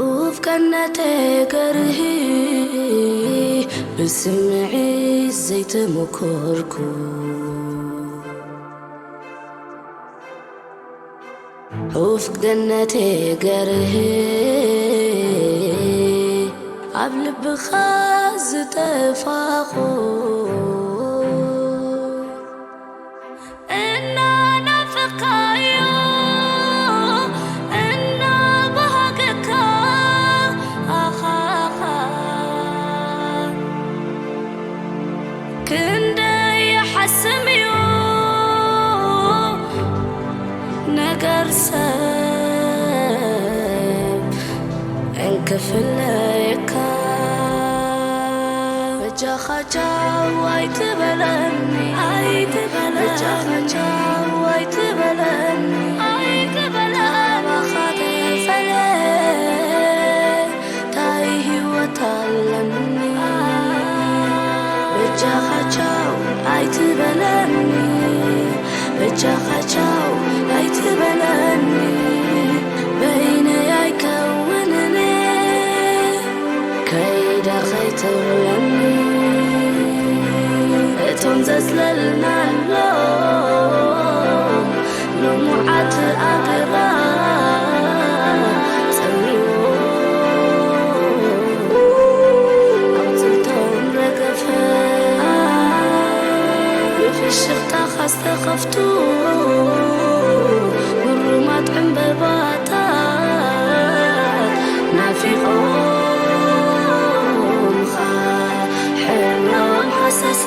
ኡፍ ቀነተ ገርሂ ብስምዒት ዘይተመኮርኩ። ኡፍ ገነተ ገርሂ ኣብ ልብኻ ዝጠፋኹ። እናናፈቕካዮ እናባሃገካ ኣኻኻ ክንደይ ይሓስም እዩ ነገር ሰብ እንክፍለየካ። በጃኻ ቻው ኣይትበለኒ፣ ኣይትበለኒ። በጃኻ ቻው ኣይትበለኒ፣ ኣይትበለኒ። ካባኻ ተፈልየ ታይ ህይወት ኣለኒ? በጃኻ ቻው ኣይትበለኒ፣ በጃኻ ቻው ኣይትበለኒ። በይነይ ኣይከውንን ከይደ ከይትብለኒ። እቶም ዘጽለልናሎም ልሙዓት ኣግራብ ጸልዎ ኣቑጽልቶም ረገፈ። ብፍሽኽታኻ ዝተኸፍቱ ግሩማት ዕምበባታት ናፊቖምኻ ሕብሮም ሃሰሰ።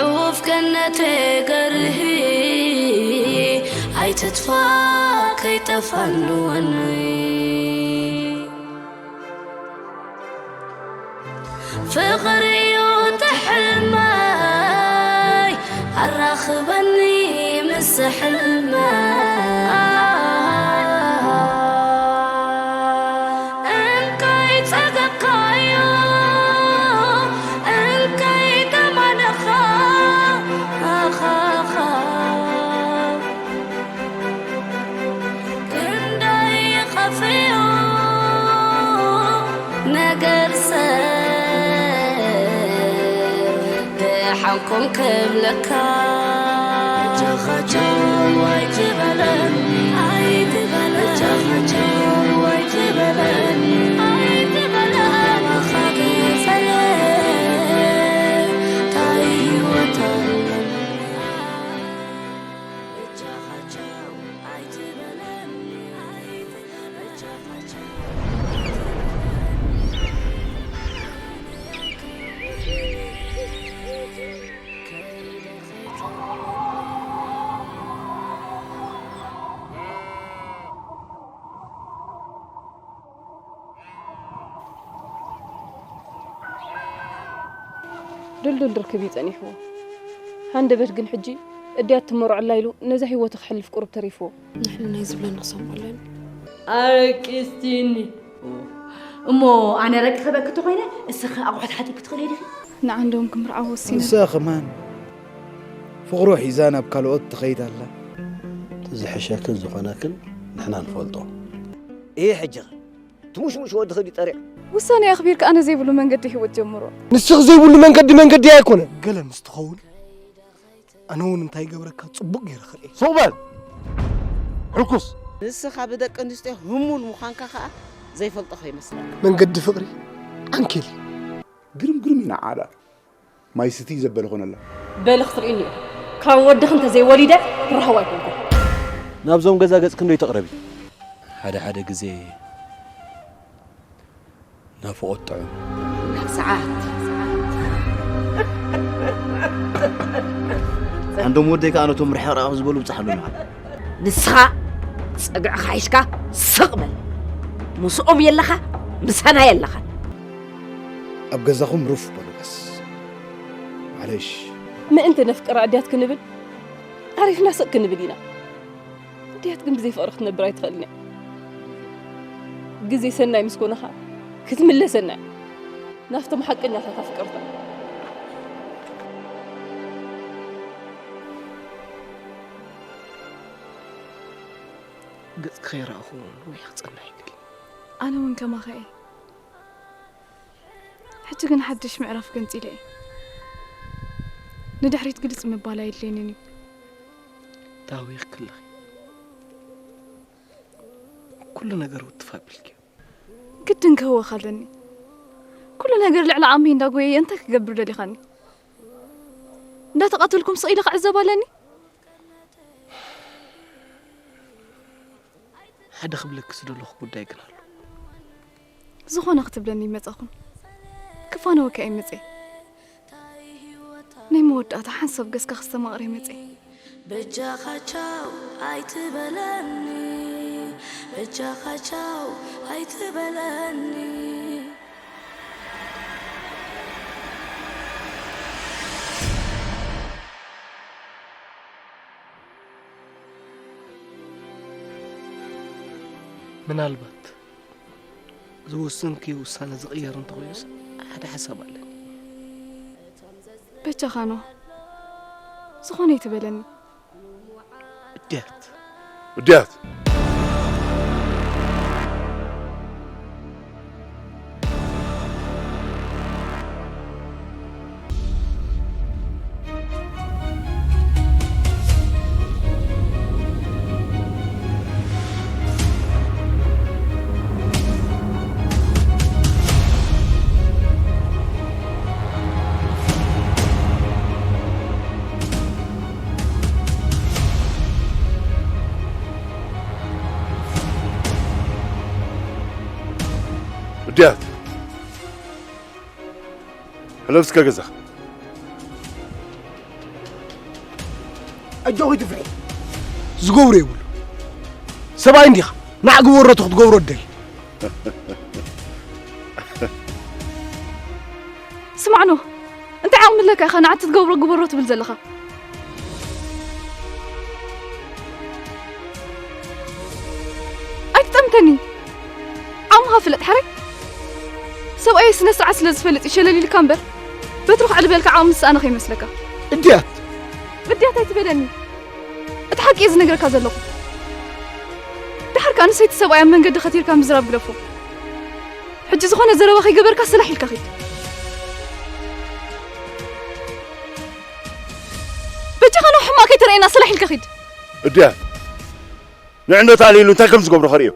ዑፍ ገነተ ገርሂ ኣይትጥፋ ከይጠፋ ንወኒ። ፍቕሪ እዩ እቲ ሕልመይ ኣራኽበኒ ምስ ሕልመይ። እንካይ ጸገብካዮ እንካይ ደማነኻ ኣኻኻ። ክንደይ ይኸፍዮ ነገር ሰብ ደሓንኩም ክብለካ። ጃኻቸው ኣይትበለኒ፣ ኣይትበለኒ። ጃኻቸው ኣይትበለኒ፣ ኣይትበለኒ። ኣባኻ ገጸለ ታይ ህይወት ኣለኒ። ድልዱል ርክብ እዩ ጸኒሕዎ። ሃንደበት ግን ሕጂ እድያት ትመርዖላ ኢሉ ነዛ ህይወቱ ክሕልፍ ቁሩብ ተሪፍዎ። ንሕና ናይ ዝብሎ ንኽሰምዖ ኣለኒ። ኣረቂስቲኒ። እሞ ኣነ ረቂ ክበኪ ተኾይነ፣ እስኺ ኣቑሑት ሓጢብኪ ትኽእሊ ዲኺ? ንዓ እንደውም ክምርዓው ወሲነ። ንሳ ከማን ፍቕሩ ሒዛ ናብ ካልኦት ትኸይድ ኣላ። ዝሕሸክን ዝኾነክን ንሕና ንፈልጦ። እየ ሕጂ ትሙሽሙሽ ወዲ ኸዲ ጠሪዕ። ውሳኔ ኣኽቢርካ ኣነ ዘይብሉ መንገዲ ህይወት ጀምሮ። ንስኽ ዘይብሉ መንገዲ መንገዲ ኣይኮነን። ገለ ምስ ትኸውን ኣነ እውን እንታይ ገብረካ ጽቡቕ ገይረ ክርኢ። ሱቕ በል! ሕኩስ! ንስኻ ብደቂ ኣንስትዮ ህሙን ምዃንካ ኸኣ ዘይፈልጦ ከይመስለካ። መንገዲ ፍቕሪ ዓንኬል እዩ። ግርም ግርም ኢና ዓዳ። ማይ ስቲ ዘበለ ኾነላ። በሊ ክትርእኒ ኢኹ። ካብ ወድኺ እንተ ዘይወሊደ ክረኽቦ ኣይኮንኩን። ናብዞም ገዛ ገጽ ክንደይ ተቕረቢ? ሓደ ሓደ ግዜ ናፍቖት ጥዑም። ናብ ሰዓት። ዓንዶም ወደይ ከኣ ነቶም ርሕቕራቕ ዝበሉ ብጽሓሉ ንዓ። ንስኻ ጸግዕኻ ሒዝካ ስቕ በል። ምስኦም የለኻ፣ ምሳና የለኻን። ኣብ ገዛኹም ሩፍ በሉ በስ። ማለሽ። ምእንቲ ነፍቅራ ኣድያት ክንብል ዓሪፍና ስቕ ክንብል ኢና። ኣድያት ግን ብዘይ ፍቕሪ ክትነብር ኣይትኽእልን እያ። ግዜ ሰናይ ምስ ኮነ ኸኣ ክትምለሰና እያ ናብቶም ሓቀኛታት ኣፍቀርታ። ገጽ ከይረኣኹ እውን ነዊሕ ክጸንሕ ይደሊ። ኣነ እውን ከማኻ እየ። ሕጂ ግን ሓድሽ ምዕራፍ ገንጺለ እየ። ንድሕሪት ግልጽ ምባል ኣየድልየንን እዩ። ታዊኽኪ ኣለኺ። ኩሉ ነገር ውትፍ ኣቢልኪ። ግድን ክህወኽ ኣለኒ። ኩሉ ነገር ልዕሊ ዓቕመይ እንዳጎየየ እንታይ ክገብር ደሊኻኒ? እንዳተቓተልኩም ስቕ ኢለ ክዕዘብ ኣለኒ? ሓደ ክብለኪ ዝደለኹ ጉዳይ ግን ኣሎ። ዝኾነ ክትብለኒ ይመጻኹን። ክፋነወካ እየ መጸ። ናይ መወዳእታ ሓንሳብ ገስካ ክስተማቕር እየ መጸ። በጃኻ ቻው ኣይትበለኒ፣ በጃኻ ቻው ኣይትበለኒ። ምናልባት ዝወሰንክዮ ውሳነ ዝቕየር እንተኾይኑስ ሓደ ሓሳብ ኣለኒ። በጃኻ ኖህ፣ ዝኾነ ይትበለኒ። እድያት እድያት እድያት ሕለፍ እስከ ገዛኻ። ኣጆኺ ትፍሒ። ዝገብሮ የብሉ። ሰብኣይ እንዲኻ። ንዓ ግበሮ እቲ ክትገብሮ ትደሊ። ስማዕ ኖህ፣ እንታይ ዓቕሚ ኣለካ ኢኻ ንዓቲ ትገብሮ ግበሮ ትብል ዘለኻ? ኣይትጠምተኒ። ዓቕምኻ ፍለጥ ሓረይ። ሰብኣየ ስነ ስርዓት ስለ ዝፈልጥ እዩ ሸለል ኢልካ እምበር በትሩ ክዕልበልካ ዓቕሚ ዝሰኣነ ከይመስለካ። እድያት እድያት ኣይትበለኒ። እቲ ሓቂ እየ ዝነግረካ ዘለኹ። ድሓር ከኣ ንሰይቲ ሰብኣይ ኣብ መንገዲ ከቲርካ ምዝራብ ግደፎ። ሕጂ ዝኾነ ዘረባ ከይገበርካ ስላሕ ኢልካ ኺድ። በጃኻ ኖህ ሕማቕ ከይተረኤና ስላሕ ኢልካ ኺድ። እድያት ንዕነቱ ኣልዒሉ እንታይ ከም ዝገብሮ ከርእዮ።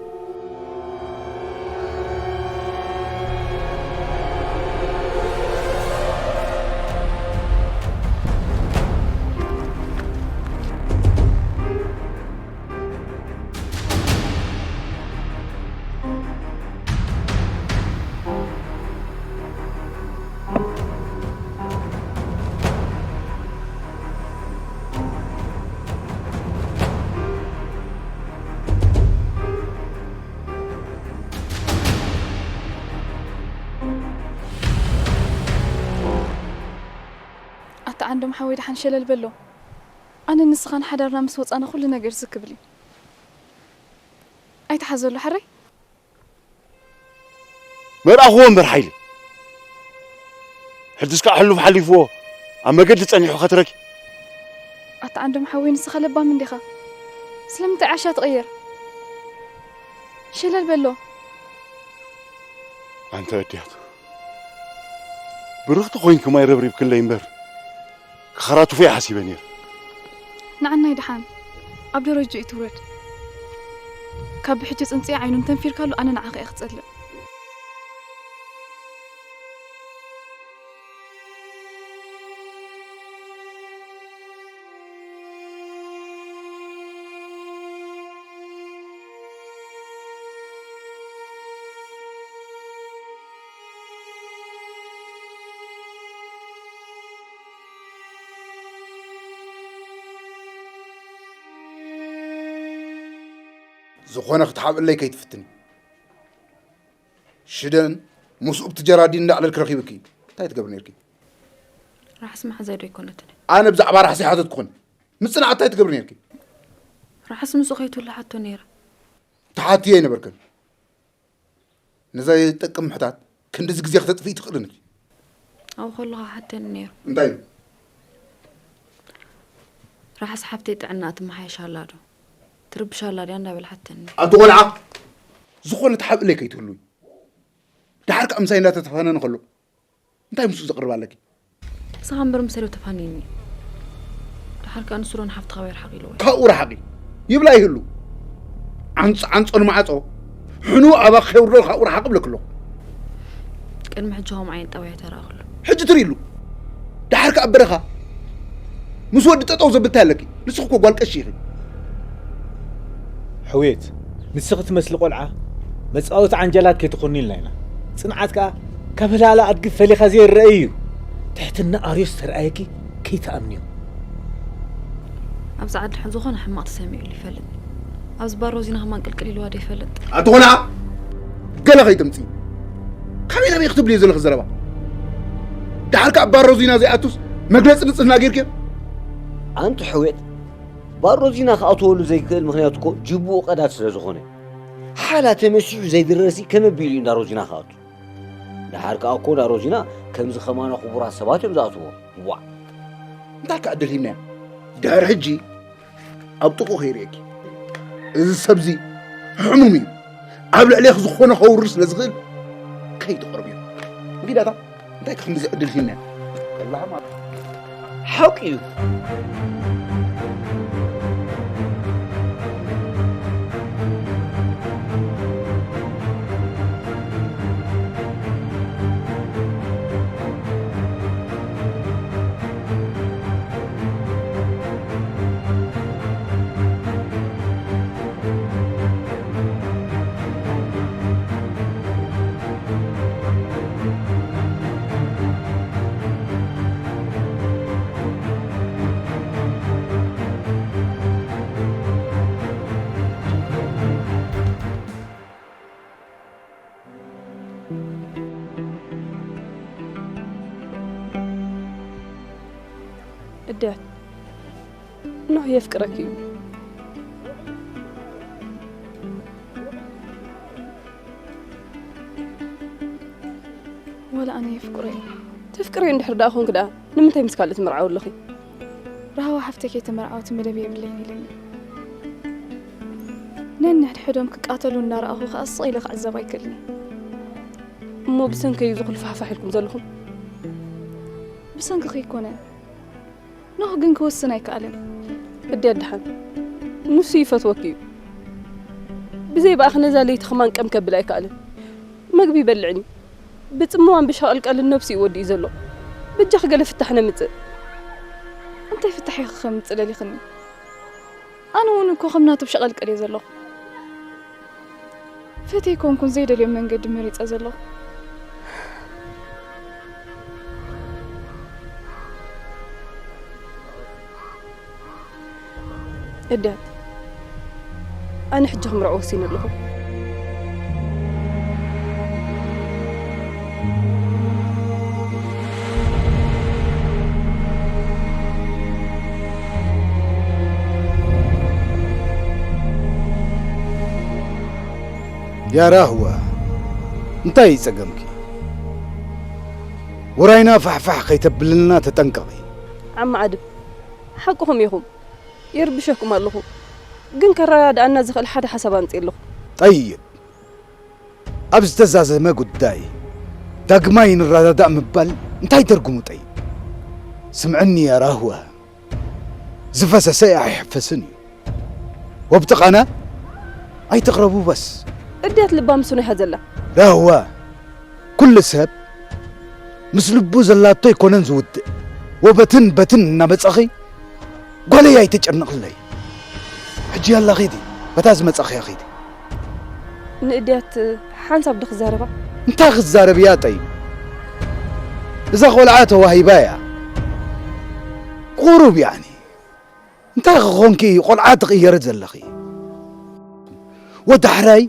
ኣታ ዓንዶም ሓወይ ደሓን ሸለል በሎ። ኣነ ንስኻን ሓዳርና ምስ ወጻና ኩሉ ነገር ዝክብል እዩ። ኣይትሓዘሉ ሓረይ። መርኣኽዎ እምበር ሓይሊ ሕጅስ ከዓ ሕሉፍ ሓሊፍዎ ኣብ መገዲ ጸኒሑ ኸትረኪ። ኣታ ዓንዶም ሓወይ ንስኻ ለባም እንዲኻ። ስለምንታይ ዓሻ ትቕየር? ሸለል በሎ። ኣንተ እድያት ብርኽቲ ኮይንኪ ማይ ረብሪብክለይ እምበር ክኸራትፎ እየ ሓሲበ ነይረ። ንዓናይ ደሓን ኣብ ደረጅኡ ትውረድ። ካብ ብሕጂ ጽንጽያ ዓይኑ እንተንፊርካሉ ኣነ ንዓኻ እየ ክጸልእ። ዝኾነ ክትሓብእለይ ከይትፍትኒ። ሽደን ምስኡ ብቲ ጀራዲን እንዳዕለልኪ ረኺብኪ እንታይ ትገብሪ ነርኪ? ራሕሲ መሓዛይ ዶ ኣይኮነትን? ኣነ ብዛዕባ ራሕሲ ሓተትኩኽን ምጽናዕ እንታይ ትገብሪ ነርኪ? ራሕሲ ምስኡ ከይትህሉ ሓቶ ነይረ። ተሓትዮ ኣይነበርክን። ነዛ ዘይጠቅም ምሕታት ክንድዚ ግዜ ክተጥፍኢ ትኽእልን ኢኺ። ኣብኡ ከለኻ ሓተኒ ነይሩ። እንታይ ኢሉ? ራሕሲ ሓፍተይ ጥዕና ትመሓየሽ ኣላ ዶ? ትርብሽ ኣላ ድያ እንዳበለ ሓተኒ። ኣቲ ቆልዓ ዝኾነ ተሓብእለይ ከይትህሉይ። ደሓር ከኣ ምሳይ እንዳተተፋነነ ከሎ እንታይ ምስኡ ዘቕርብ ኣለኪ? ንስኻ እምበር ምሰዶ ተፋኒኒ። ደሓር ከኣ ንሱ ዶ ንሓፍትኻ ወይ ርሓቕ ኢልዎ? ካብኡ ረሓቒ ይብላ ይህሉ። ዓንጾ ዓንጾ ንማዕጾ ሕኑ ኣባ ከውርዶ ካብኡ ረሓቕ ብለክ ኣለኹ። ቅድሚ ሕጂ ከምኡ ዓይነት ጠባይ ተረኣኽሉ። ሕጂ ትርእሉ። ደሓር ከኣ በረኻ ምስ ወዲ ጠጠው ዘብል እንታይ ኣለኪ? ንስኺ እኮ ጓል ቀሺ ኢኺ። ሕውየት፣ ንስኺ ትመስሊ ቆልዓ መጻወቲ ዓንጀላት ከይትኹኒ ኢልና ኢና። ጽንዓት ከኣ ካብ ህላላ ኣድጊ ፈሊኻ ዘይረኣይ እዩ። ትሕትና ኣርዮስ ተረኣየኪ ከይትኣምንዮ። ኣብዚ ዓዲ ዝኾነ ሕማቕ ተሰሚዑሉ ይፈልጥ። ኣብዚ ባር ሮዚና ከማን ቅልቅል ኢልዋ ዶ ይፈልጥ? ኣቲ ቆልዓ ገለ ከይተምጺ። ካበይ ናበይ ክትብልዮ ዘለኺ ዘረባ? ደሓር ከኣ ባር ሮዚና ዘይኣቱስ መግለጺ ንጽህና ጌርክዮ? ኣንቲ ሕውየት፣ ባር ሮዚና ክኣትወሉ ዘይክእል ምኽንያት እኮ ጅቡኡ ቀዳድ ስለ ዝኾነ። ሓላ ተመሲሑ ዘይድረሲ ከመይ ኣቢሉ እዩ እንዳ ሮዚና ክኣቱ? ደሓር ከኣ እኮ እንዳ ሮዚና ከምዚ ከማና ክቡራት ሰባት እዮም ዝኣትዎ። ዋእ! እንታይ ከኣ ደልሂና እያ? ድሕሪ ሕጂ ኣብ ጥቕኡ ከይርእየኪ። እዚ ሰብዚ ሕሙም እዩ። ኣብ ልዕሌኺ ዝኾነ ከውርድ ስለ ዝኽእል ከይትቐርብዮ። እንግዳታ እንታይ ከ ክንዲ ዝዕድል ሂና? ሓቂ እዩ። እድያት ኖህ የፍቅረኪ እዩ። ወላ ኣነ የፍቅሮ እዩ። ተፍቅርዮ እንድሕር ደኣ ኾንክ ደኣ ንምንታይ ምስ ካልእ ትምርዓው ኣለኺ? ራህዋ ሓፍተይ ከይተመርዓወት መደብ የብለይን ኢለኒ። ነንሕድሕዶም ክቃተሉ እናረኣኹ ከኣ ስቕ ኢለ ክዕዘብ ኣይክእልን እየ። እሞ ብሰንከይ እዩ ዝኹሉ ፋሕፋሕ ኢልኩም ዘለኹም? ብሰንኪ ከይኮነ፣ ኖህ ግን ክወስን ኣይከኣለን። እድያት ደሓን፣ ንሱ ይፈትወኪ እዩ። ብዘይ ብኣኺ ነዛ ለይቲ ከማን ቀም ከብል ኣይከኣልን። መግቢ ይበልዕን እዩ። ብጽምዋን ብሸቐልቀልን ነብሱ እዩ ወዲኡ ዘሎ። በጃኺ ገለ ፍታሕ ነምጽእ። እንታይ ፍታሕ ኢኺ ከምጽእ ደሊኽኒ? ኣነ እውን እኮ ከም ናቱ ብሸቐልቀል እየ ዘለኹ። ፈትየ ኣይኮንኩን ዘይደልዮ መንገዲ መሪጸ ዘለኹ። እድያት፣ ኣነ ሕጂ ክምርዖ ወሲነ ኣለኹ። ያ ራህዋ፣ እንታይ እዩ ጸገምኪ? ውራይና ፋሕፋሕ ከይተብልልና ተጠንቀቒ። ዓሚ ዓድም፣ ሓቅኹም ኢኹም። የርብሸኩም ኣለኹ። ግን ከረዳድኣና ዝኽእል ሓደ ሓሳብ ኣምጺእ ኣለኹ። ጠይብ፣ ኣብ ዝተዛዘመ ጉዳይ ዳግማይ ንረዳዳእ ምባል እንታይ ትርጉሙ ጠይብ? ስምዕኒ ያ ራህዋ፣ ዝፈሰሰ ኣይሕፈስን እዩ። ወብጥቓና ኣይትቕረቡ በስ። እድያት ልባ ምስኑ ይሓዘላ። ራህዋ፣ ኩሉ ሰብ ምስ ልቡ ዘላቶ ኣይኮነን ዝውድእ። ወበትን በትን እናመጻኺ ጓለይ ኣይተጨንቕለይ። ሕጂ ያላ ኺዲ፣ በታ ዝመጻኽያ ኺዲ። ንእድያት ሓንሳብ ዶ ክዛረባ? እንታይ ክዛረብ እያ ጠይብ? እዛ ቆልዓ ተዋሂባ እያ። ቁሩብ ያኒ። እንታይ ክኾንኪ ቆልዓ ትቕየሪ ዘለኺ? ወዳሕራይ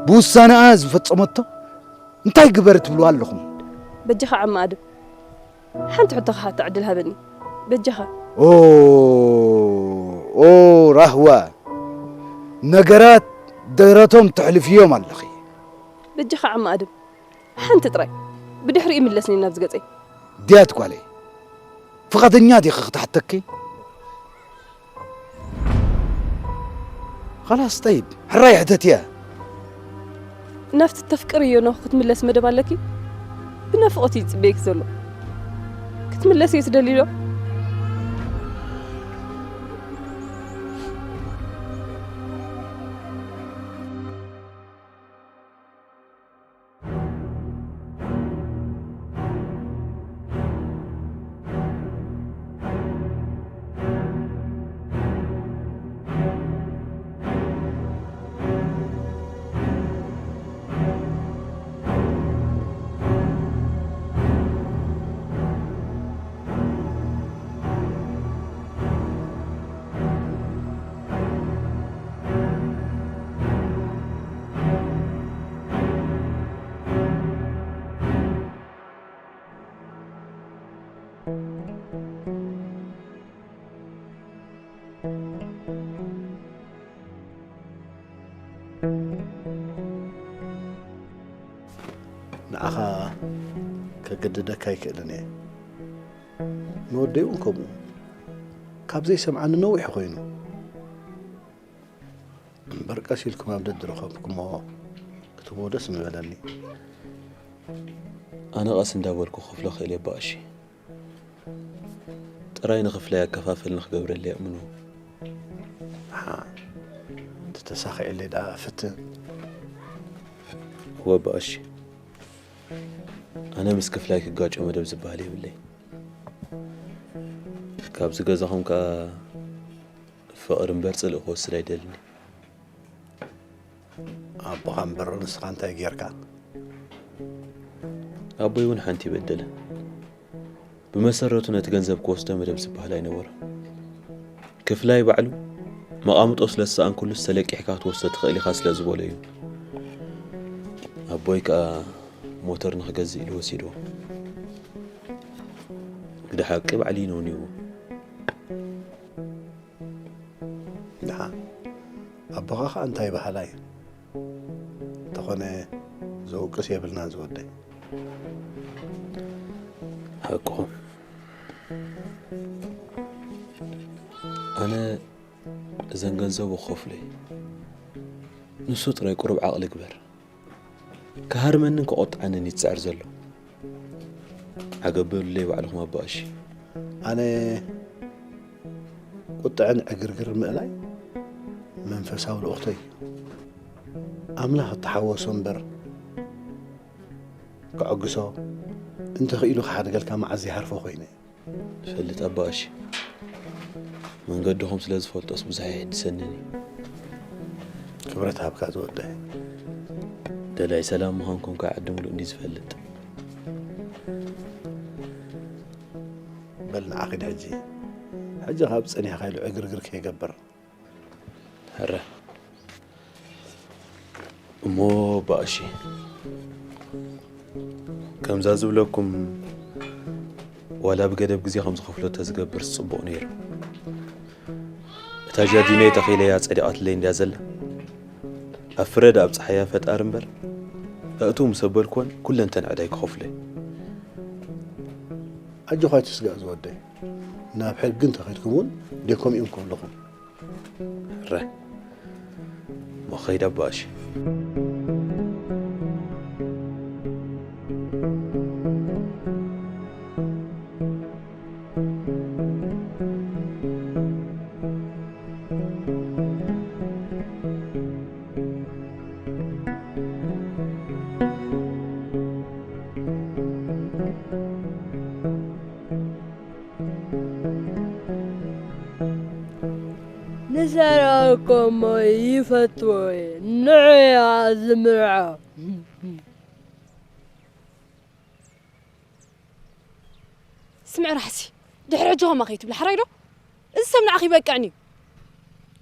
ብውሳነኣ ዝፈጸመቶ እንታይ ግበር ትብልዋ ኣለኹም? በጃኻ ዓሚ ኣድም፣ ሓንቲ ሕቶ ክሓታ ዕድል ሃበኒ በጃኻ። ኦ ኦ ራህዋ፣ ነገራት ደረቶም ተሕልፍዮም ኣለኺ። በጃኻ ዓሚ ኣድም፣ ሓንቲ ጥራይ ብድሕሪኡ ይምለስኒ ናብዚ ገጸይ። ድያት ጓለይ፣ ፍቓደኛ ዲኺ ክትሓተኪ? خلاص طيب، ሕራይ ሕተትያ። ናብቲ ተፍቅርዮ ኖኽ ክትምለስ መደብ ኣለኪ። ብናፍቖት እዩ ዝጽበየኪ ዘሎ። ክትምለስ እየ ትደሊ ዶ? ንዓኻ ከገድደካ ኣይክእልን እየ። ንወደይ እውን ከምኡ። ካብ ዘይሰምዓኒ ነዊሕ ኮይኑ። እምበር ቀስ ኢልኩም ኣብ ደድረኸብኩሞ ክትህቦ ደስ ምበለኒ። ኣነ ቀስ እንዳበልኩ ክፍሎ ክእል የባእሺ። ጥራይ ንኽፍላይ ኣከፋፈል ንኽገብረለይ ኣእምኑ። ሓ፣ ተተሳኺዕለይ ደኣ ፍትን። ወባእሺ፣ ኣነ ምስ ክፍላይ ክጋጮ መደብ ዝበሃል የብለይ። ካብዚ ገዛኹም ከኣ ፍቕሪ እምበር ጽልኢ ክወስድ ኣይደልን። ኣቦኻ እምበር ንስኻ እንታይ ጌርካ? ኣቦይ እውን ሓንቲ ይበደለ። ብመሰረቱ ነቲ ገንዘብ ክወስዶ መደብ ዝበሃል ኣይነበሮን። ክፍላይ ባዕሉ መቓምጦ ስለ ዝሰኣንኩሉስ ተለቂሕካ ክትወስዶ ትኽእል ኢኻ ስለ ዝበሎ እዩ። ኣቦይ ከኣ ሞተር ንኽገዝእ ኢሉ ወሲድዎ። ግደ ሓቂ ባዕሉ እዩ ነውኒዎ። ደሓን ኣቦኻ ኸኣ እንታይ በሃላይ? እንተኾነ ዘውቅስ የብልናን ዝወደይ። ሓቅኹም። ኣነ እዘን ገንዘቡ ክኸፍሎ እየ። ንሱ ጥራይ ቁሩብ ዓቕሊ ግበር። ክሃርመንን ክቖጥዓንን እዩ ዝጽዕር ዘሎ። ዓገብ በሉለይ ባዕልኹም ኣቦ ኣሺ። ኣነ ቁጥዕን ዕግርግር ምእላይ መንፈሳዊ ልኡኽተይ እዩ። ኣምላኽ እተሓወሶ እምበር ከዐግሶ እንተኽኢሉ ክሓድገልካ መዓዝ ይሃርፎ ኮይነ። ትፈልጥ ኣባ ቀሺ፣ መንገድኹም ስለ ዝፈልጦስ ብዙሕ ኣይሕድሰንን እዩ። ክብረት ሃብካ ዝወደይ። ደላይ ሰላም ምዃንኩም ከዓ ዓዲ ሙሉእ እንድዩ ዝፈልጥ። በል ንዓ ኺድ ሕጂ። ሕጂ ካብ ጸኒሕካሉ ዕግርግር ከይገብር። ሕረ እሞ ባእሺ ከምዛ ዝብለኩም ዋላ ብገደብ ግዜ ከም ዝኸፍሎ ተዝገብርስ ጽቡቕ ነይሩ። እታ ጃዲኖይ ተኺለያ ጸዲቓትለይ እንድያ ዘላ። ኣብ ፍረድ ኣብ ጸሓያ ፈጣሪ እምበር፣ ኣእትው ምስ ኣበልኩወን ኩለንተን ዕዳይ ክኸፍሎ እየ። ኣጆኻ ኣይትስጋእ ዝወደይ። ናብ ሕጊ እንተኸድኩም እውን ደይኮም እዮም ክብልኹም። ሕረ መኸይድ ኣባእሺ። ንሰራዊ ኮሞ ይፈትዎ እየ። ንዑ እያ ዝምርዖ። ስምዒ ራሕሲ፣ ድሕሪ ሕጂ ኸማ ከይትብሊ፣ ሓራይ ዶ? እዚ ሰብ ንዓኺ ይበቅዕን እዩ።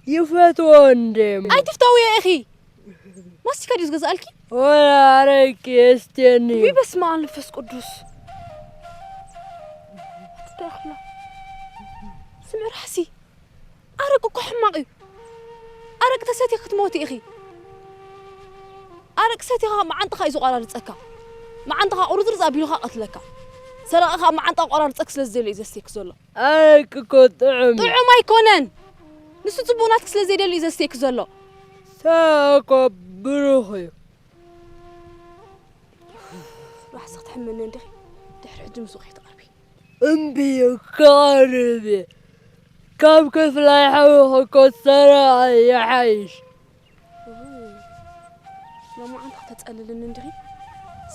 ይፈትዎ እንዴ። ኣይትፍተውዮ ኢኺ። ማስቲካ ድዩ ዝገዝኣልኪ? ወላ ኣረቂ የስትየኒ እዩ። ውይ በስመ ኣብ መንፈስ ቅዱስ። እንታይ ይኽሎ? ስምዒ ራሕሲ። ኣረቂ እኮ ሕማቕ እዩ። ኣረቂ ተሰቲኺ ክትሞቲ ኢኺ። ኣረቂ ሰቲኻ መዓንጥኻ እዩ ዝቆራርፀካ። መዓንጥኻ ቁርፅርፅ ኣቢሉኻ ቀትለካ። ሰረቐ ከዓ መዓንጣ ቆራርፀክ ስለ ዝደሊ እዩ ዘስትየክ ዘሎ። ኣረቂ እኮ ጥዑም እዩ። ጥዑም ኣይኮነን። ንሱ ፅቡቕ ናትክ ስለ ዘይደሊ እዩ ዘስትየክ ዘሎ። ሰረቐ እኮ ብሩኽ እዩ። ራሕሲ ክትሕመኒ እንዲኺ። ድሕሪ ሕጂ ምስኡ ከይትቐርቢ። እምቢ ክቐርብ እየ። ካብ ክፍላይ ሓዊኺ እኮ ሰረቐ ይሓይሽ። እም፣ ሎማዓንቲ ክተጸልልኒ እንዲኺ?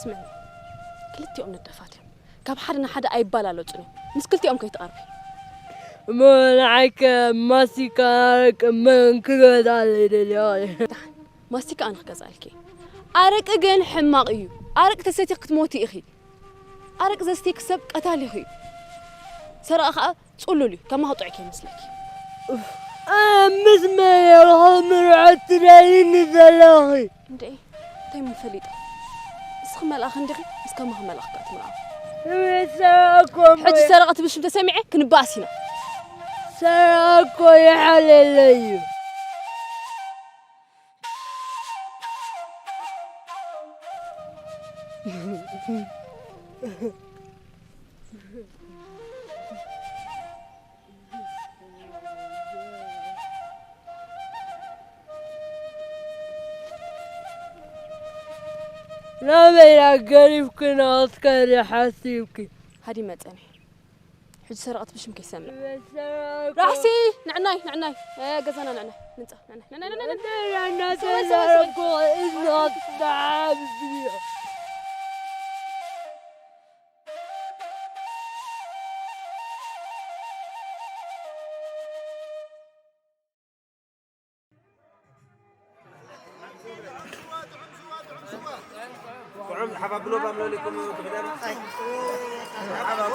ስምዕኒ፣ ክልቲኦም ነደፋት እዮም። ካብ ሓደ ንሓደ ኣይበላለጹን እዮም። ምስ ክልቲኦም ከይትቐርቢ። እሞ ንዓይከ ማስቲካ ኣረቂ መን ክገዝኣለይ ደልዮ? ደሓን፣ ማስቲካ ኣነ ክገዝኣልኪ። ኣረቂ ግን ሕማቕ እዩ። ኣረቂ ተሰቲኺ ክትሞቲ ኢኺ። ኣረቂ ዘስትየኪ ሰብ ቀታሊኺ እዩ። ሰረቐ ኸኣ ጽሉል እዩ። ከማኺ ጥዑይ ከይመስለኪ። ኣነ ምስ መን እየ ከምርዖ ትደልይኒ ዘለኺ? እንድዒ፣ እንታይ እሞ ፈሊጠ? ንስኺ መልኣኽ እንዲኺ፣ ምስ ከማኺ መልኣኽ ከኣ ትምርዓው። እቤት ሰረቐ እኮ እሞ ሕጂ እየ። ሰረቐ ትብል ሽም ተሰሚዐ ክንበኣስ ኢና። ሰረቐ እኮ ይሓልየለይ እዩ። ናበይ ገዲፍክና ክትከዲ ሓሲብኪ? ሃዲመ ጸኒሐ። ሕጂ ሰረቐት ብሽም ከይሰምዕ። ራሕሲ፣ ንዕናይ፣ ንዕናይ። እ፣ ገዛና ንዕናይ። ንምጻእ፣ ንዕናይ። ንዕናይ፣ ንዕናይ፣ ንዕናይ። ሰበይ፣ ሰበይ፣ ሰበይ። ጥዑም ሓባብሎ ባምለሊኩም ትኽደን። ሓባብሎ።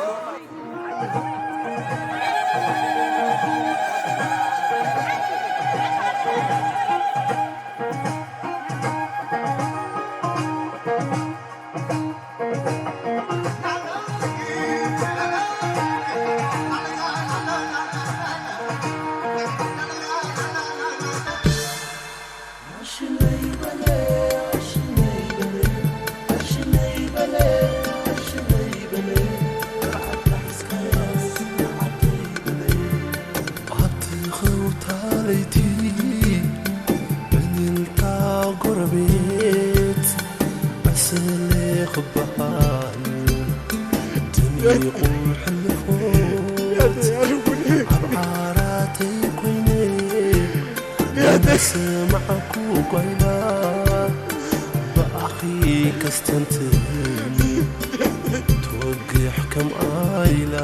ኣብቲ ኸውታ ለይቲ ዕልልታ ጎረቤት ዕስለ ክበሃል ደሚቑ ሕልፎት ኣብ ዓራተይ ኮይነ እናሰማዕኩ ጓይላ ብኣኺ ከስተንትን ትወግሕ ከምኣ ኢላ።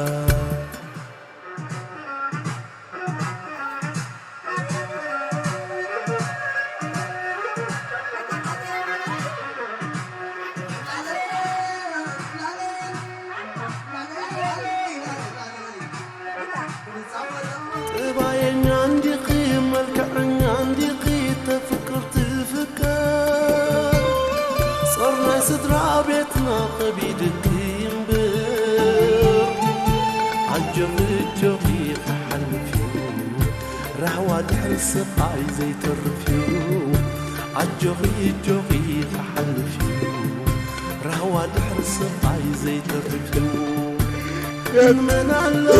ጠባየኛ እንዲኺ፣ መልክዐኛ እንዲኺ፣ ተፍቅር ትፍቀር። ጾር ናይ ስድራ ቤትና ከቢድኪ እምበር፣ ኣጆኺ ኣጆኺ ክሓልፍ እዩ፣ ራህዋ ድሕሪ ስቓይ ዘይተርፍ እዩ። ኣጆኺ ኣጆኺ ክሓልፍ እዩ፣ ራህዋ ድሕሪ ስቓይ ዘይተርፍ እዩ። ግን መን ኣለዎ?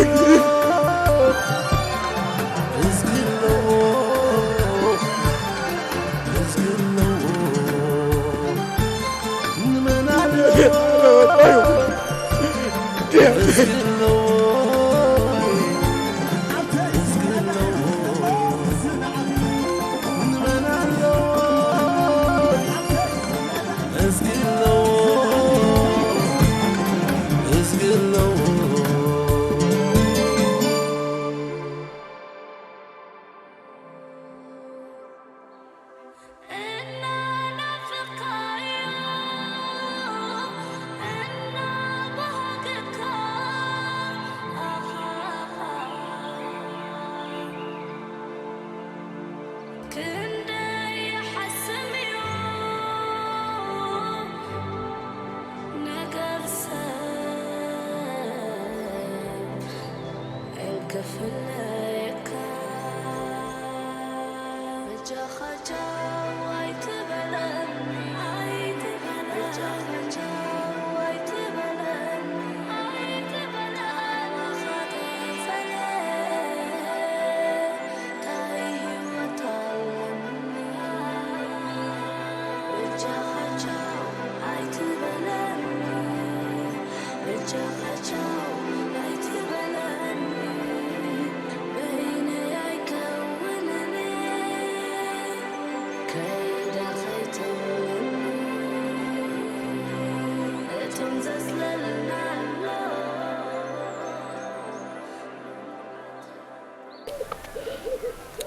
እዝጊ ኣለዎ፣ እዝጊ ኣለዎ። ንመን ኣለዎ? እዝጊ ኣለዎ፣ እዝጊ ኣለዎ። ንመን ኣለዎ? እዝጊ ኣለዎ፣ እዝጊ ኣለዎ።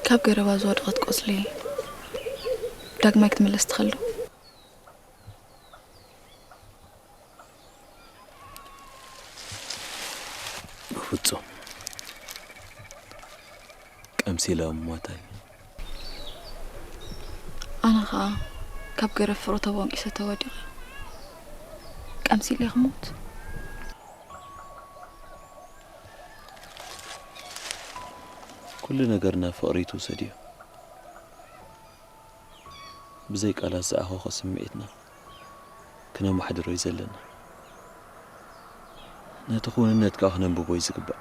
ካብ ገረባ ዝወደቐት ቆጽሊ ዳግማይ ክትምለስ ትኽእል ዶ? ብፍጹም። ቀምሲለ ምሞታ እዩ። ኣነ ኸኣ ካብ ገረብ ፍቕሪ ተቦንቂሰ ተወዲቐ ቀምሲለ ክሞት። ኩሉ ነገርና ፍቕሪ ትውሰድዮ። ብዘይ ቃላት ዝኣኸኾ ስምዒትና ክነማሕድሮ እዩ ዘለና። ነቲ ክውንነት ከኣ ክነንብቦ እዩ ዝግባእ።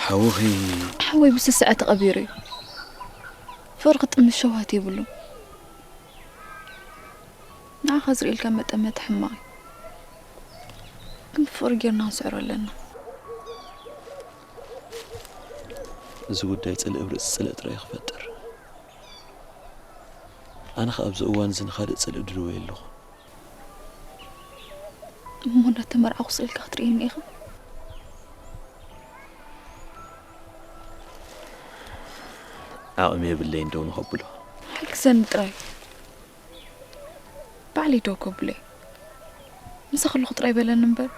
ሓውኺ ሓወይ ብስስዐ ተቐቢሩ እዩ። ፍቕሪ ክጥምት ሸውሃት የብሉን። ንዓኻ ዝርእየልካ መጠመተ ሕማቕ እዩ። ግን ብፍቕሪ ጌርና ክንስዕሮ ኣለና። እዚ ጉዳይ ጽልኢ ኣብ ርእሲ ጽልኢ ጥራይ ክፈጥር። ኣነ ኸኣ ኣብዚ እዋን እዚ ንኻልእ ጽልኢ ድልዎ የለኹ። እሞ እንዳተመርዓኹ ስቕ ኢልካ ክትርእየኒ ኢኻ? ዓቕሚ የብለይን ደው ንኸብሎ። ሓግዘኒ ጥራይ። ባዕለይ ደው ከብሎ እየ። ምሳኺ ኣለኹ ጥራይ በለኒ እምበር፣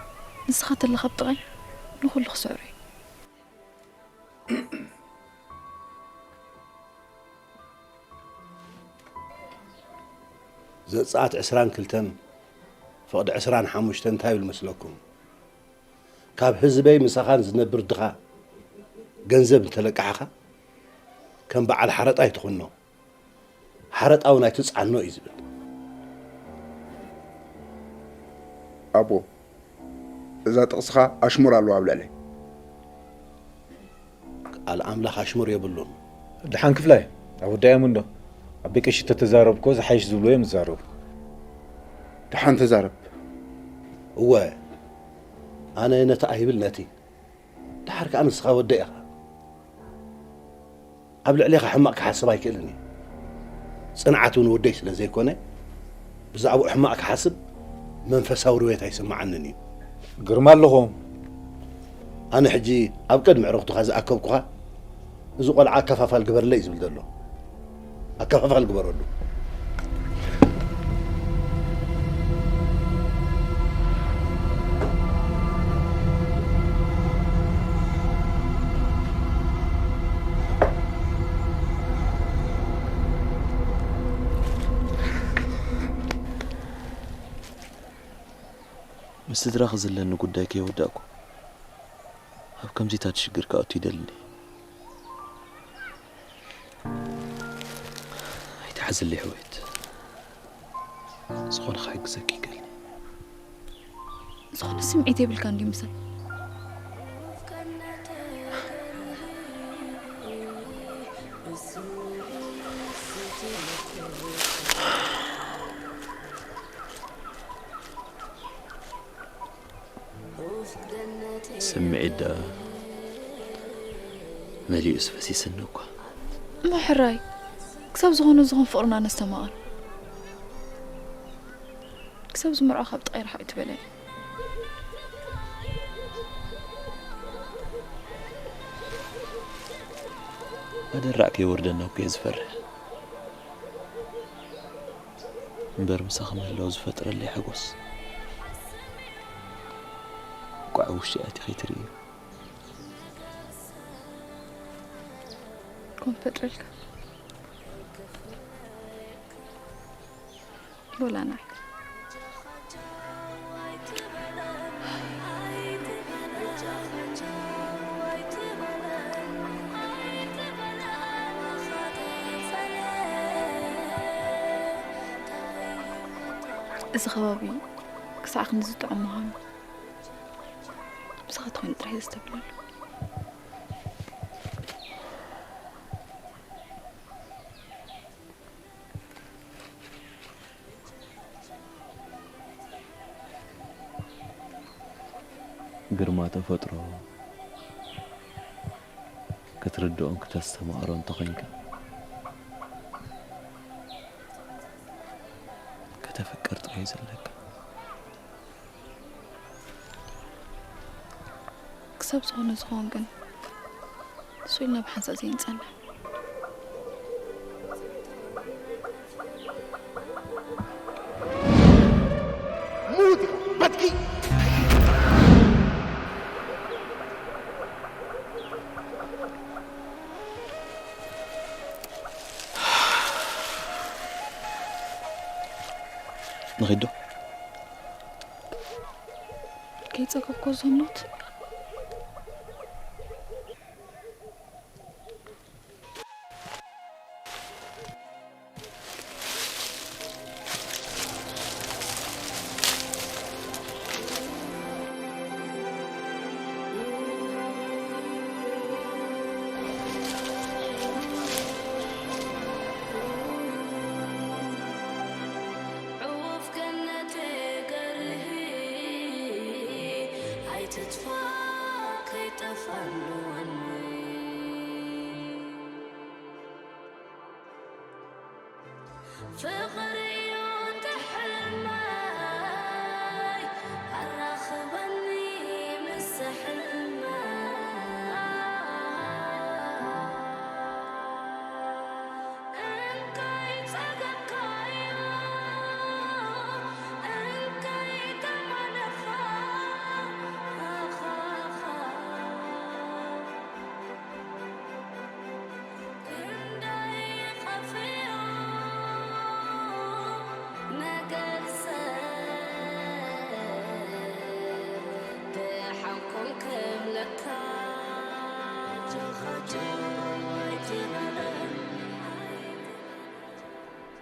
ንስኻ ተለኻ ኣብ ጥቓይ ንኹሉ ክስዕሮ እየ። ዘጸኣት ዕስራን ክልተን ፍቕዲ ዕስራን ሓሙሽተን እንታይ ይብል መስለኩም? ካብ ህዝበይ ምሳኻን ዝነብር ድኻ ገንዘብ እንተለቃሕኻ ከም በዓል ሓረጣ ኣይትኹኖ፣ ሓረጣ እውን ኣይትጽዓኖ እዩ ዝብል። ኣቦ፣ እዛ ጥቕስኻ ኣሽሙር ኣለዋ ኣብ ልዕለይ። ቃል ኣምላኽ ኣሽሙር የብሉን። ደሓን ክፍላይ፣ ኣወዳእዮም እንዶ። ኣቤ ቀሺ ተተዛረቡ እኮ ዝሓይሽ ዝብልዎ እዮም ዝዛረቡ። ደሓን ተዛረብ። እወ፣ ኣነ ነቲ ኣይብል ነቲ። ደሓር ከኣ ንስኻ ወደይ ኢኻ። ኣብ ልዕሌኻ ሕማቕ ክሓስብ ኣይክእልን እየ። ጽንዓት እውን ወደይ ስለ ዘይኮነ፣ ብዛዕባኡ ሕማቕ ክሓስብ መንፈሳዊ ርውየት ኣይስምዓንን እዩ። ግርማ ኣለኹም። ኣነ ሕጂ ኣብ ቅድሚ ዕረኽቱኻ ዝኣከብኩኻ፣ እዚ ቆልዓ ኣከፋፋል ግበርለይ እዩ ዝብል ዘሎ። ኣከፋፋል ግበረሉ። ምስ ስድራኺ ዘለኒ ጉዳይ ከይወዳእኩ ኣብ ከምዚታት ሽግር ክኣቱ ይደልን እየ። ኣይትሓዝለይ ሕውየት፣ ዝኾነ ክሕግዘኪ ይክእል። ዝኾነ ስምዒት የብልካ እንዲ ምሳይ። ስምዒት ደኣ መሊኡስ ፈሲስኒ እኳ። ምሕራይ ክሳብ ዝኾነ ዝኾን ፍቕርና ነስተማቕር። ክሳብ ዝምርዖ ካብ ጥቓይ ርሓቕ ይትበለኒ። ኣደራዕ ከይወርደና እኮ እየ ዝፈርሕ። እምበር ምሳኺ ምህላው ዝፈጥረለይ ሓጎስ እንቋዕ ውሽጢ ኣቲ ከይትርእዩ። ኮን ፈጥረልካ ወላ ንዓይ። እዚ ከባቢ ክሳዕ ክንዲ ዝጥዕም ምዃኑ ምሳኻ ተኾይኑ ጥራሕ ዘስተብህለሉ። ግርማ ተፈጥሮ ክትርድኦን ክተስተማቕሮን እንተኾይንካ፣ ከተፍቅር ጥራይ እዩ ዘለካ። ክሳብ ዝኾነ ዝኸውን ግን ስቕ ኢልና ብሓንሳእ ዘይንጸንሕ። ሙት በትኪ። ንኺዶ ከይጸገብኮ ዘኖት ዕውፍ ገነተይ ገርሂ ኣይትጥፋእ ከይጠፋሉ ወኒ ፍቕሪ እዩ እቲ ሕልመይ ኣራኽበኒ ምስ ሕልመይ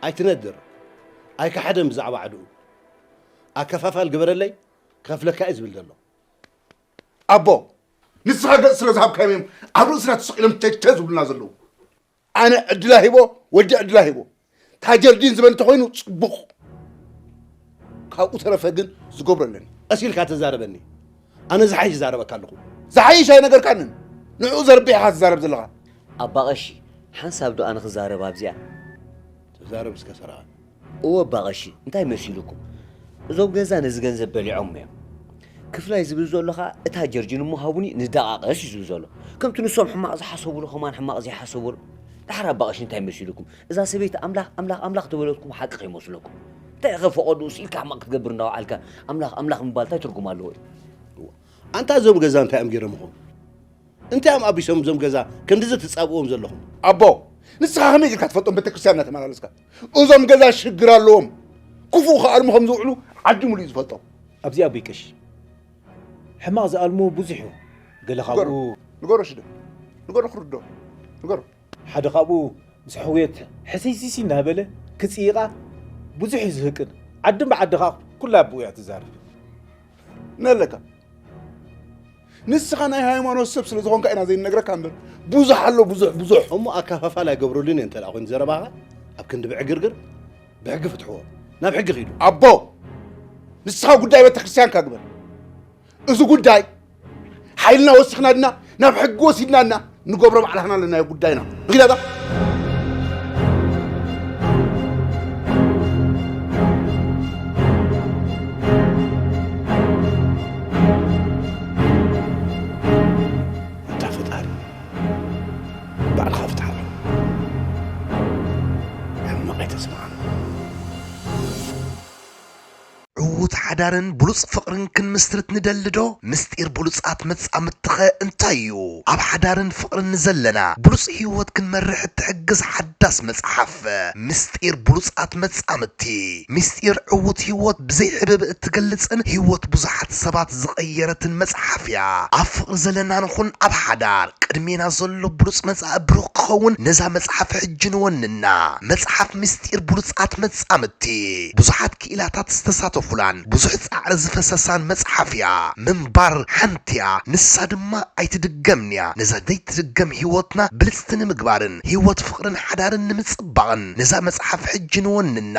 ኣይትነድር ኣይከሓደን ብዛዕባ ዓድኡ ኣከፋፋል ግበረለይ ከፍለካ እዩ ዝብል ዘሎ ኣቦ ንስኻ ገጽ ስለ ዝሃብካዮም እዮም ኣብ ርእስና ተሰቒሎም ቸቸ ዝብሉና ዘለዉ ኣነ ዕድላ ሂቦ ወዲ ዕድላ ሂቦ ታጀርዲን ዝበል እንተኾይኑ ጽቡቕ ካብኡ ተረፈ ግን ዝገብሮ ኣለኒ ቀስ ኢልካ ተዛረበኒ ኣነ ዝሓይሽ ይዛረበካ ኣለኹ ዝሓይሽ ኣይነገርካንን ንዕኡ ዘርቢሕ ኢኻ ትዛረብ ዘለኻ ኣባ ቀሺ ሓንሳብ ዶ ኣነ ክዛረብ ኣብዚኣ ተዛረብ እስከ ሰራኣ እወ ኣባ ቀሺ እንታይ መሲሉኩም እዞም ገዛ ነዚ ገንዘብ በሊዖሞ እዮም ክፍላይ ዝብል ዘሎ ኸዓ እታ ጀርጂን እሞ ሃቡኒ ንደቓቐስ እዩ ዝብል ዘሎ ከምቲ ንሶም ሕማቕ ዝሓሰቡሉ ኸማን ሕማቕ ዘይሓሰቡሉ ደሓር ኣባ ቀሺ እንታይ መሲሉኩም እዛ ሰበይቲ ኣምላኽ ኣምላኽ ኣምላኽ ተበለትኩም ሓቂ ከይመስለኩም እንታይ ኢኸ ፈቐድኡ ስኢልካ ሕማቕ ክትገብር እንዳወዓልካ ኣምላኽ ኣምላኽ ምባል እንታይ ትርጉም ኣለዎ እዩ ኣንታ እዞም ገዛ እንታይ እዮም ገይሮምኹም እንታይ እዮም ኣቢሶም እዞም ገዛ ክንድዚ ትጻብእዎም ዘለኹም ኣቦ ንስኻ ከመይ ጌርካ ትፈልጦም ቤተክርስትያን እናተመላለስካ እዞም ገዛ ሽግር ኣለዎም ክፉእ ክኣልሙ ከም ዝውዕሉ ዓዲ ሙሉእ እዩ ዝፈልጦም ኣብዚ ኣቦይ ቀሺ ሕማቕ ዝኣልሙ ብዙሕ እዩ ገለ ካብኡ ንገሮ ሽደ ንገሮ ክርዶ ንገሮ ሓደ ካብኡ ምስ ሕውየት ሕስይሲሲ እናበለ ክፅይቓ ብዙሕ እዩ ዝህቅን ዓዲ ብዓዲ ከዓ ኩላ ኣቦኡ እያ ትዛረብ ነለካ ንስኻ ናይ ሃይማኖት ሰብ ስለ ዝኾንካ ኢና ዘይንነግረካ እምበር ብዙሕ ኣሎ ብዙሕ ብዙሕ እሞ ኣካፋፋል ኣይገብረሉን እየ እንተ ኮይኑ ዘረባኻ ኣብ ክንዲ ብዕግርግር ብሕጊ ፍትሕዎ ናብ ሕጊ ኺዱ ኣቦ ንስኻ ጉዳይ ቤተክርስትያንካ ግበር እዚ ጉዳይ ሓይልና ወሲኽና ድና ናብ ሕጊ ወሲድና እና ንገብሮ ባዕላህና ኣለናዮ ጉዳይና ንኺዳታ ዕዉት ሓዳርን ብሉጽ ፍቕርን ክንምስርት ንደሊ ዶ? ምስጢር ብሉጻት መጻምድትኸ እንታይ እዩ? ኣብ ሓዳርን ፍቕርን ንዘለና ብሉጽ ህይወት ክንመርሕ እትሕግዝ ሓዳስ መጽሓፍ ምስጢር ብሉጻት መጻምድቲ። ምስጢር ዕዉት ህይወት ብዘይ ሕብእብእ እትገልጽን ህይወት ብዙሓት ሰባት ዝቐየረትን መጽሓፍ እያ። ኣብ ፍቕሪ ዘለና ንኹን ኣብ ሓዳር ቅድሜና ዘሎ ብሉጽ መጻኢ ብሩኽ ክኸውን ነዛ መጽሓፍ ሕጂ ንወንና። መጽሓፍ ምስጢር ብሉጻት መጻምድቲ ብዙሓት ክኢላታት ዝተሳተፉላን ብዙሕ ጻዕሪ ዝፈሰሳን መጽሓፍ እያ። ምንባር ሓንቲ እያ፣ ንሳ ድማ ኣይትድገምን እያ። ነዛ ዘይትድገም ህይወትና ብልጽቲ ንምግባርን ህይወት ፍቕርን ሓዳርን ንምጽባቕን ነዛ መጽሓፍ ሕጂ ንወንና።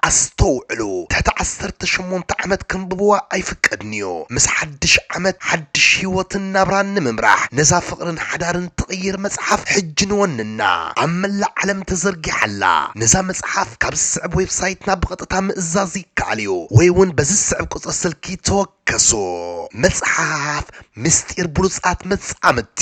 ኣስተውዕሉ፣ ትሕቲ ዓሰርተ ሸሞንተ ዓመት ከንብብዋ ኣይፍቀድን እዩ። ምስ ሓድሽ ዓመት ሓድሽ ህይወትን ናብራን ንምምራሕ ነዛ ፍቕርን ሓዳርን ትቕይር መጽሓፍ ሕጂ ንወንና። ኣብ መላእ ዓለም ተዘርጊሓ ኣላ። ነዛ መጽሓፍ ካብ ዝስዕብ ዌብሳይትና ብቐጥታ ምእዛዝ ይከኣል እዩ፣ ወይ እውን በዚ ዝስዕብ ቁጽሪ ስልኪ ተወከሱ። መጽሓፍ ምስጢር ብሉጻት መጻምድቲ።